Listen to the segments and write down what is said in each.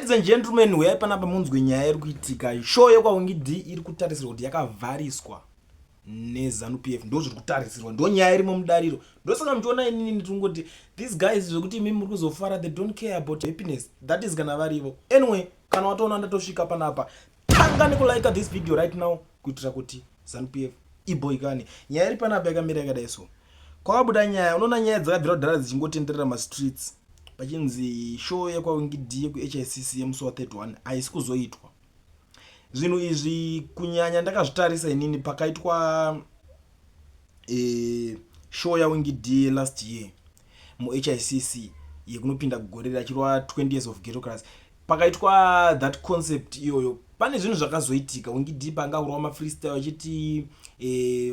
Ladies and gentlemen, huyai panapa munzwe nyaya iri kuitika. Show yekwaWinky D iri kutarisirwa kuti yakavhariswa neZanu PF. Ndo zviri kutarisirwa, ndo nyaya irimo mudariro. Ndosaka muchiona inini ndichingoti these guys, zvekuti imi muri kuzofara, they don't care about happiness. That is kana varivo. Anyway, kana watoona ndatosvika panapa, tanga nekulike this video right now kuitira kuti ZANU PF iboikane. Nyaya iri panapa yakamira yakadai so. Kwakabuda nyaya, unoona nyaya dzakabvira kudhara dzichingotenderera mastreets, pachinzi show yekwaWinky D yekuHICC yemusi wa31 haisi kuzoitwa. Zvinhu izvi kunyanya ndakazvitarisa inini pakaitwa show yaWinky D last year muHICC yekunopinda gore rachirwa 20 years of ghettocracy. Pakaitwa that concept iyoyo, pane zvinhu zvakazoitika. Winky D panga kurwa mafreestyle achiti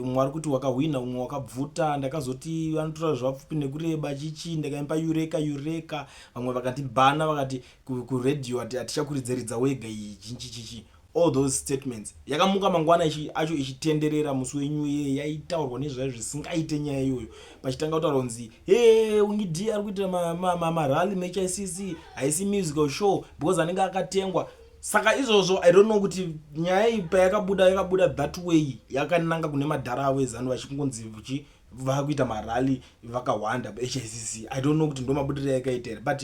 umwe ari kuti wakahwina, umwe wakabvuta. Ndakazoti vanotora zvavapfupi nekureba chichi, ndakaimba "Eureka Eureka", vamwe vakati bhana, vakati kuredhiyo hatichakuridzeridza wega iyi, chinchi chichi, all those statements. Yakamuka mangwana acho ichitenderera musi wenew year, yaitaurwa nezvayo zvisingaite nyaya iyoyo, pachitanga kutaura kunzi, "He, Winky D ari kuitira marally muHICC, haisi musical show because anenge akatengwa." Saka izvozvo, I don't know kuti nyaya iyi payakabuda, yakabuda that way, yakananga kune madhara avo eZanu vachingonzi vakuita marally vakawanda paHICC. I don't know kuti ndo mabudiro yakaita here, but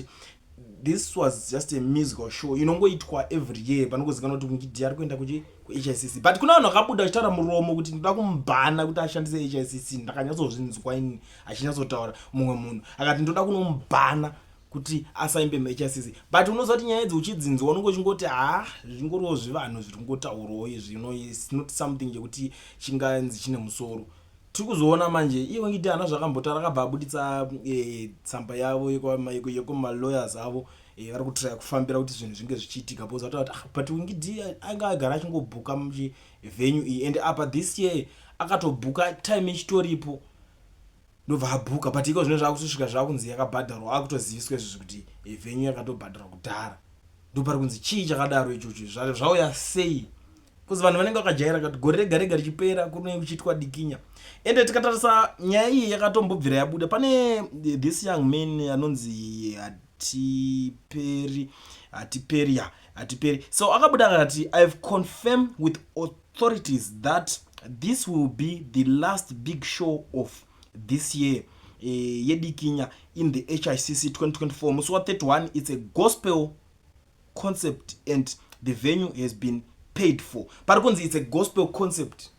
this was just a musical show inongoitwa every year panongozikanwa kuti Winky D ari kuenda kuchi kuHICC. But kuna vanhu vakabuda vachitaura muromo kuti ndoda kumubhana kuti ashandise HICC. Ndakanyatsozvinzwa ini achinyatsotaura, mumwe munhu akati ndoda kunomubhana kuti asaimbe muHICC. But unoziva kuti nyaya idzi uchidzinzwa unonge uchingoti, ha, zvingoriwo zvivanhu zviri kungotaurawo izvi. It's not something chekuti chinganzi chine musoro. Tiri kuzoona manje iye Winky D hana zvakambotaura, akabva abuditsa tsamba yavo yekumalawyers avo, vari kutraya kufambira kuti zvinhu zvinge zvichiitika, because vataura kuti, ah, but Winky D anga agara achingobhuka venue iyi, and apa this year akatobhuka time ichitoripo, ndobva abhuka. But iko zvino zvakutosvika zvakunzi yakabhadharwa, akutoziviswa izvozvi kuti venue yakatobhadharwa kudhara. Ndopari kunzi chii chakadaro ichocho, zvauya sei? Because vanhu vanenge vakajaira kuti gore rega rega richipera kunenge kuchiitwa dikinya. Ende tikatarisa nyaya iyi yakatombobvira yabuda, pane this young man anonzi Hatiperi, Hatiperi ya Hatiperi. So akabuda akati, "I've confirmed with authorities that this will be the last big show of this year yedikinya in the HICC 2024 musi wa31. It's a gospel concept and the venue has been paid for." Pari kunzi it's a gospel concept,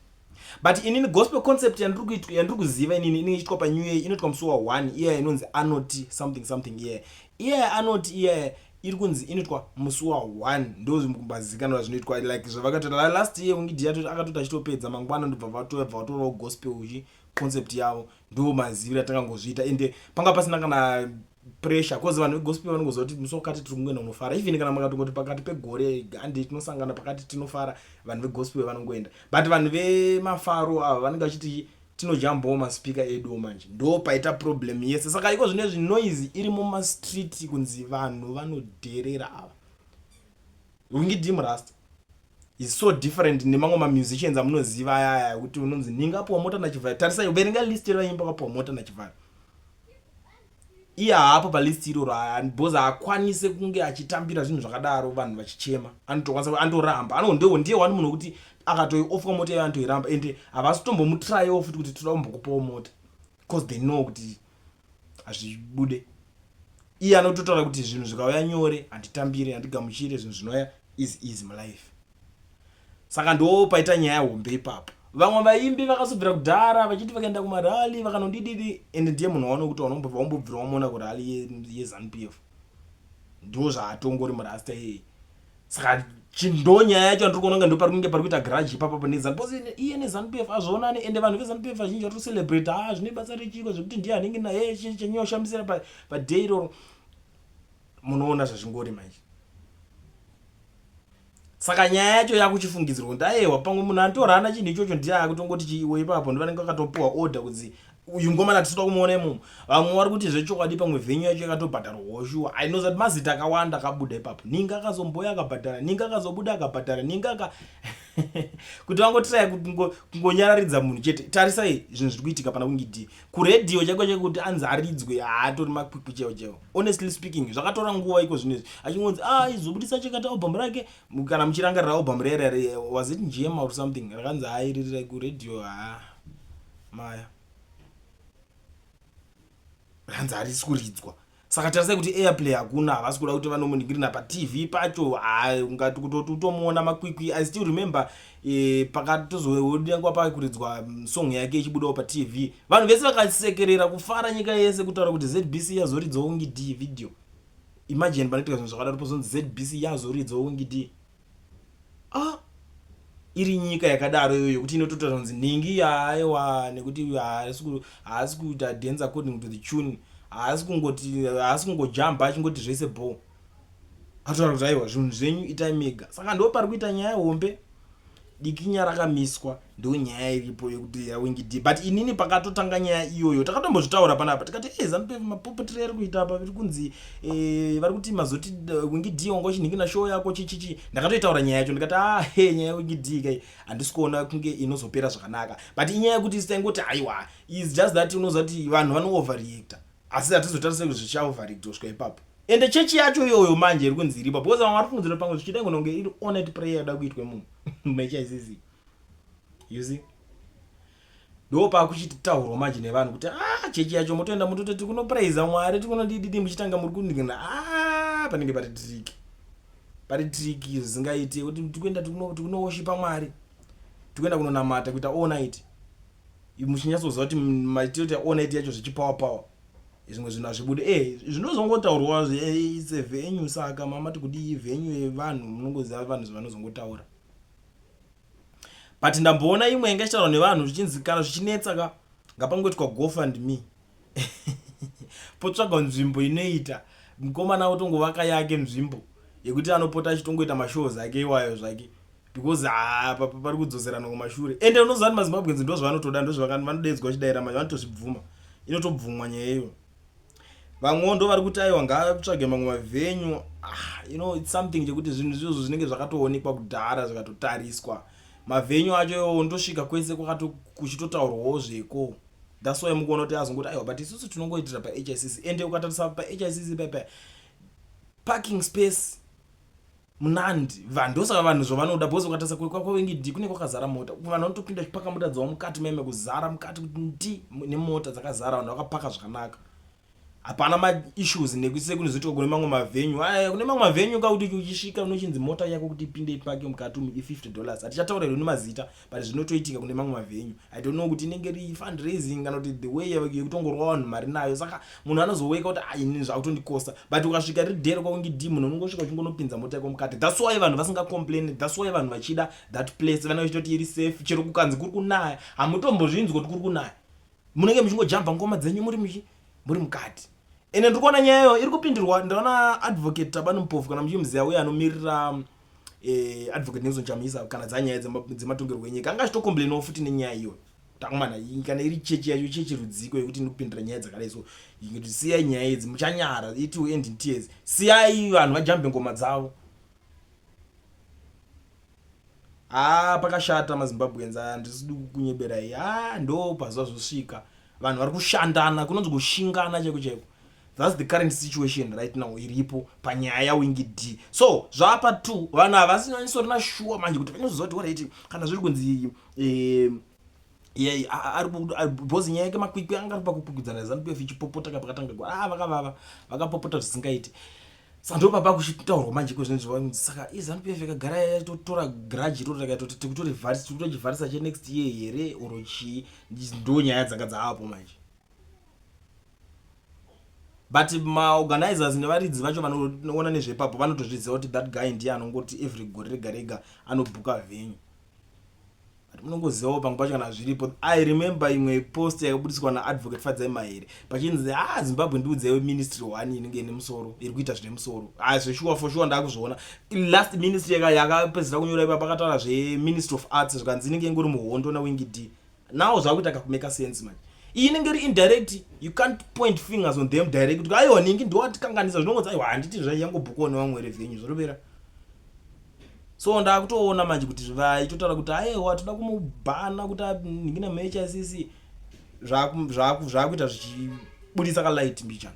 but inini gospel concept yandiri kuziva inini inenge ichiitwa panew year, inoitwa musi wa1, iya inonzi anoti something something, iya anoti, iya iri kunzi inoitwa musi wa1. Ndo mazikanwa zvinoitwa, like zvavakatoita last year. Winky D akatoti achitopedza mangwana, ndobva vatorawo gospel uchi concept yavo. Ndo maziviro atakangozviita, ende panga pasina kana pressure, cause vanhu vegospel vanongoziva kuti musi wakati tiri kungoenda kunofara. Even kana makatongoti pakati pegore handi tinosangana pakati tinofara, vanhu vegospel vanongoenda. But vanhu vemafaro ava vanenge vachiti tinojambawo maspeaker edu. Manje ndo paita problem yese. Saka iko zvinezvi noise iri mumastreet kunzi vanhu vanodherera ava. Winky D murasta is so different nemamwe mamusicians amunoziva ayaya ekuti unonzi ningapuwa mota naChivhayo. Tarisai, verenga list revaimba kapuwa mota naChivhayo, iye haapo palist iroro, because haakwanise kunge achitambira zvinhu zvakadaro vanhu vachichema. Anotokwanisa, anotoramba. Ndiye wani munhu wekuti akatoiofwa mota iyoyo anotoiramba, ende havasi kutombomutraiwo futi kuti toda kumbokupawo mota, because they know kuti hazvibude. Iye anototaura kuti zvinhu zvikauya nyore handitambire, handigamuchire zvinhu zvinouya easy easy mulife. Saka ndo paita nyaya hombe ipapo. Vamwe vaimbi vakazobvira kudhara vachiti vakaenda kumarally vakanondididi, ende ndiye munhu waona kuti waumbobvira wamuona kurally yeZANU PF. Ndo zvaatongori murasta iyeye. Saka ndo nyaya yacho andiri kuona kunge ndo pari kunge pari kuita grudge ipapapo neZANU, because iye neZANU PF azvionani. Ende vanhu veZANU PF vazhinji vari kucelebrate, ha, zvine basa rechiko zvekuti ndiye anenge naye chanyoshamisira paday iroro. Munoona zvazvingori manje. Saka nyaya yacho yakuchifungidzirwa kuti aiwa, pamwe munhu anotorana chinhu ichocho ndiye akutongoti chiiwe ipapo, ndo vanenge vakatopiwa order kunzi uyu ngomana tisida kumuona imomo. Vamwe vari kuti zvechokwadi pamwe venue yacho yakatobhadharwawo shuwa. Ainoza kuti mazita akawanda akabuda ipapo, ninga akazomboya akabhadhara, ninga akazobuda akabhadhara, ninga aka Kuti vangotiraya kungonyararidza munhu chete. Tarisai zvinhu zviri kuitika pana Winky D. Kuredhiyo chaiko chaiko kuti anzi aridzwe haatori makwikwi chaiwo chaiwo. Honestly speaking, zvakatora nguva iko zvino izvi. Achingonzi ah izobudisa chekati album rake kana muchirangarira album rere re was it Njema or something rakanzi haairira kuredhiyo haa maya. Hanzi harisi kuridzwa. Saka tarisai kuti airplay hakuna, havasi kuda kuti vanomuningirina paTV pacho, haa ungati kutoti utomuona makwikwi. I still remember eh, pakatozoonekwa pakuridzwa mm, song yake ichibudawo paTV. Vanhu vese vakasekerera kufara nyika yese kutaura kuti ZBC yazoridzawo Winky D video. Imagine panoitika zvinhu zvakadaro pozonzi ZBC yazoridzawo Winky D. Ah, iri nyika yakadaro iyoyo yekuti inototaura kunzi nhingi aiwa nekuti haasi kuita dance according to the tune, haasi kungoti haasi kungojamba achingoti zvese bho, atotaura kuti aiwa zvinhu zvenyu itai mega. Saka ndo pari kuita nyaya hombe, dikinya rakamiswa, ndo nyaya iripo yekuti yaWinky D. But inini pakatotanga nyaya iyoyo takatombozvitaura panapa tikati e ZANU PF mapopotero ari kuita apa iri kunzi e, vari kuti mazoti Winky D wanga uchinhingina show yako chichichi. Ndakatoitaura nyaya yacho ndikati ah he nyaya yaWinky D kai handisi kuona kunge inozopera zvakanaka, but inyaya yekuti isu taingoti aiwa is just that unoziva kuti vanhu vano overreacta, asi hatizotarise kuti zvichaoverreacta kusvika ipapo. Ende chechi yacho iyoyo manje iri kunzi iripo because vamwe vari kufungidzira pamwe zvichida ingona kunge iri all night prayer yoda kuitwa imomo muHICC. You see, ndo pakuchitaurwa manje nevanhu kuti ah chechi yacho motoenda motototi kunopraiza Mwari tikunodididi muchitanga muri kundigana ah panenge pari tricky, pari tricky zvisingaiti kuti tikuenda tikunowoshipa Mwari, tikuenda kunonamata kuita all night muchinyatsoziva kuti maitiro kuti all night yacho zvichipower power zvimwe zvinhu hazvibude eh zvinozongotaurwa eh, it's a venue saka mama tikudii venue yevanhu munongoziva vanhu zvavanozongotaura. But ndamboona imwe yanga ichitaurwa nevanhu zvichinzi kana zvichinetsa ka ngapangoitwa GoFundMe potsvagwa nzvimbo inoita mukomana otongovaka yake nzvimbo yekuti anopota achitongoita mashows ake iwayo zvake because haa pari kudzoserana kumashure. Ende unoziva kuti maZimbabweans ndozvavanotoda, ndozvavanodedzwa vachidaira manje vanotozvibvuma, inotobvumwa nyaya iyoyo. Vamwewo ndo vari kuti aiwa ngaatsvage mamwe mavenue. Ah, you know, it's something chekuti zvinhu izvozvo zvinenge zvakatoonekwa kudhara zvikatotariswa mavenue acho iwowo ndosvika kwese kuchitotaurwawo zveko. That's why mukuona kuti azongoti aiwa but isusu tinongoitira paHICC. Ende ukatarisa paHICC paipa parking space munandi vanhu ndosaka vanhu zvavanoda because ukatarisa kwekwaWinky D kunenge kwakazara mota, vanhu vanotopinda vachipaka mota dzavo mukati meme kuzara mukati kuti ndi nemota dzakazara, vanhu vakapaka zvakanaka, hapana maissues nekusekunozitoitwa kune mamwe mavenue aya. Kune mamwe mavenue ka kuti uchisvika unochinzi mota yako kuti ipinde ipake mukati umu i$50. Hatichataura hedu nemazita but zvinotoitika kune mamwe mavenue. I don't know kuti inenge iri fundraising kana kuti the way yekutongorwa vanhu mari nayo, saka munhu anozoweka kuti ah inini zvakutondikosta. But ukasvika riri dare kwaWinky D munhu unongosvika uchingonopinza mota yako mukati. That's why vanhu vasingacomplain, that's why vanhu vachida that place, vanenge vachitoti iri safe. Chero kukanzi kuri kunaya hamutombozvinzwi kuti kuri kunaya, munenge muchingojamba ngoma dzenyu muri muchi muri mukati. Ende ndiri kuona nyaya iyoyo iri kupindirwa. Ndaona Advocate Tabani Mpofu, kana muchimuziva, uye anomirira Advocate Nelson Chamisa kana dzanyaya dzematongerwo enyika, anga achitocomplainawo futi nenyaya iyoyo. Takumana kana iri chechi yacho chechi rudziko yekuti iri kupindira nyaya dzakadai so kuti siyai nyaya idzi muchanyara, it will end in tears. Siyai vanhu vajambe ngoma dzavo. Haa pakashata maZimbabweans aya, handisi kunyeberai. Haa ndo pazuva zvosvika vanhu vari kushandana kunonzi kushingana chaiko chaiko. That's the current situation right now iripo panyaya yaWinky D. So zvapa two vanhu havasinyanysorina shuwa manje kuti vanozoziva kuti alright kana zviri kunzi eh, because nyaya yake makwikwi anga ari pakukwikwidzana ZANU PF ichipopota kapakatanga ah vakavava vakapopota zvisingaiti. Saka ndo papa kuchitaurwa manje iko zvinezvi. Saka iZANU PF yakagara yatotora grudge iroro rakatoti tikutorivharisa chenext year here or chii? Ndo nyaya dzanga dzaapo manje. But maorganizers nevaridzi vacho vanoona nezvepapo vanotozviziva kuti that guy ndiye anongoti every gore rega rega anobhuka venue. But munongozivawo pamwe pacho kana zviripo. I remember imwe post yakabudiswa naAdvocate Fadzai Mahere pachinzi ah Zimbabwe ndiudzeiwo ministry one inenge ine musoro iri kuita zvine musoro. Ah zveshuwa for sure ndakuzviona. Last ministry yakapedzisira kunyora ipapo akataura zveMinistry of Arts zvikanzi inenge ingori muhondo naWinky D. Now zvakuita kakumeka sense manje. Iyi inenge iri indirect, you can't point fingers on them direct kuti aiwa ningi ndowatikanganisa, zvinongonzi aiwa handiti zvayangobhukuwa nevamwe revenue zvorobera. So ndakutoona manje kuti vaitotaura kuti aiwa, toda kumubhana kuti anhingine muHICC, zvakuita zvichibudisa kalight mbichana.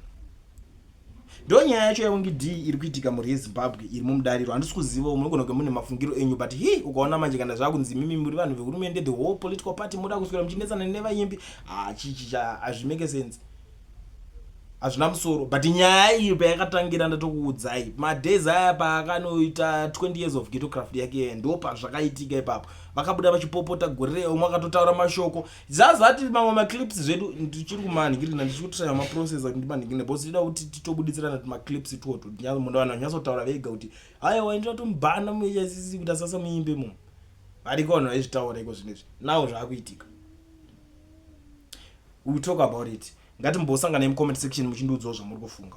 Ndo nyaya yacho yaWinky D iri kuitika mhuri yeZimbabwe iri mumudariro. Handisi kuzivawo, munogona kunge mune mafungiro enyu, but hi, ukaona manje kana zvakunzi mimi muri vanhu vehurumende, the whole political party, muda kuswera muchinetsana nevaimbi, chichi hazvimake sense, hazvina musoro. But nyaya iyi payakatangira ndatokuudzai madays aya paakanoita 20 years of ghetto craft yake, ndo pazvakaitika ipapo. Vakabuda vachipopota gore umwe akatotaura mashoko zazati mamwe maclips zvedu. Ndichiri kumanhingirina, ndichiri kutraya maprocess kuti ndimanhingirine because tida kuti titobuditsirana tumaclips itwoto, munhu vanhu vanyatsotaura vega kuti aiwa, ndinotomubhana muHICC kuti asasa muimbe munhu variko. Vanhu vaizvitaura iko zvinezvi, now zvaakuitika. We talk about it. Ngatimbosangana mucomment section muchindiudzawo zvamuri kufunga.